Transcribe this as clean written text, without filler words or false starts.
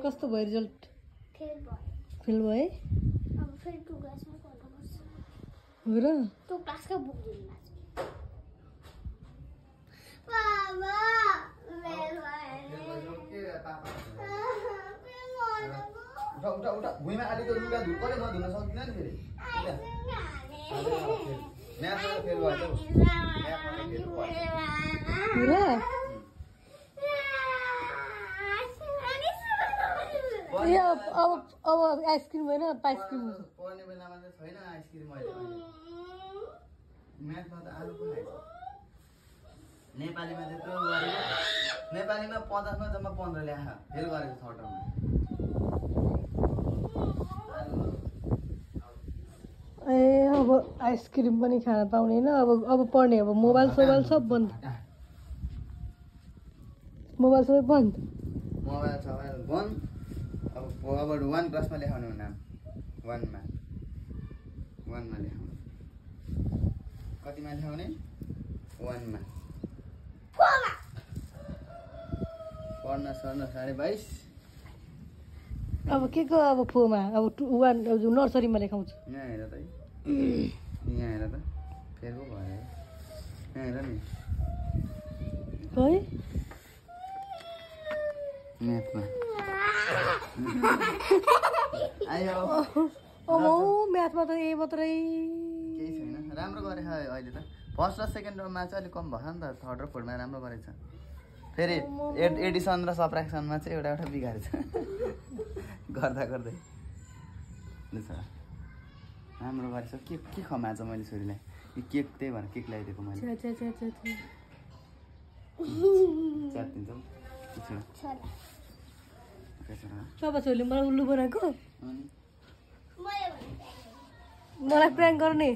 कस्तो भयो result fail fail भयो है अब फेरि 2 क्लासमा पढ्नुपर्छ हो र 2 क्लासको बुक दिनु बाबा उठा उठा भुइँमा आलेको लुगा धुनु पर्यो म धुन सक्दिनँ नि फेरि म्याथमा फेल भयो हो र ए अब आइसक्रिम होइन आइसक्रिम हुन्छ पढ्ने बेलामा चाहिँ छैन आइसक्रिम अहिले म्याथमा त आलु पो खाइन्छ नेपालीमा त्यत्रो गरेको नेपालीमा 50 मा जम्मा 15 ल्याखा फेल गरेको छ टर्ममा ए अब आइसक्रिम पनि खान पाउँदैन अब पढ्ने अब मोबाइल सोबाइल सब बन्द मोबाइल सबै बन्द मोबाइल सबाइल बन्द अब 1 क्लासमा लेखाउनु नाम 1 मा लेखाउनु कतिमा लेखाउने 1 मा पढ्न सर्न 22.5 अब के को अब फोमा अब 1 नर्सरीमा लेखाउँछु यहाँ हेर त यहाँ हेर त फेरि पो भयो यहाँ हेर नि है म्याथमा आयो अब म्याथमा त ए मात्रै केही छैन राम्रो गरेछ अहिले त फर्स्ट र सेकेन्ड टर्ममा चाहिँ अलिक कम भयो नि त थर्ड र फोर्थमा राम्रो गरेछ फेरि एडिसन र सब्ट्र्याक्सनमा चाहिँ एउटा बिगारेछ गर्दा गर्दै राम्रो गरेछ के खमाएछ मैले छोरीलाई यो केक त्यही भएर केक ल्याइदिएको मैले च्यातिन्छ सब छोरीले मलाई उल्लु बनाएको मलाई प्र्याङ्क गर्ने